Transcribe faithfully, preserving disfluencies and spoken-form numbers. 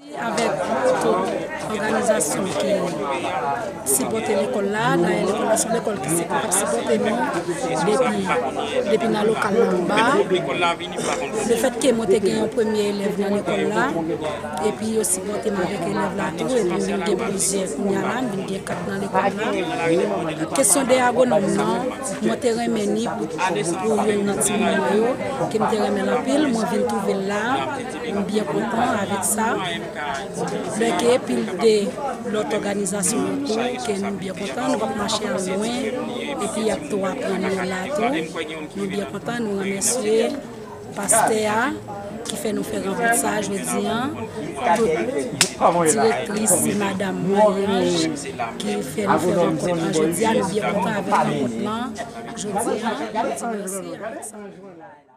Avèk tout òganizasyon ki sipòte lekòl la, dayè lekòl la se yon lekòl ki ap sipòte nou depi, depi nan lokal la anba. Lefètke mwen te gen yon premye elèv nan lekòl la, epi yo sipòte m avèk elèv la tou, epi m vin gen plizyè kounye a la, m vin gen kat nan lekòl la. Kesyon de agwonòm nan, mwen te renmen ni pou, pou youn nan timoun mwen yo, ke m te renmen l anpil, mwen vin twouve l la, m byen kontan avèk sa. Byen ke pil de lòt òganizasyon yo tou, ke nou byen kontan, nou p ap mache al lwen, epi y ap tou aprann yo la tou. Nou byen kontan, nou remèsye pastè a ki fè nou fè rankont sa a jodi a, tout direktris se madanm Mayanj ki fè nou fè rankont lan jodi a, nou byen kontan avèk rankont lan jodi a, nou di mèsi avèk sa.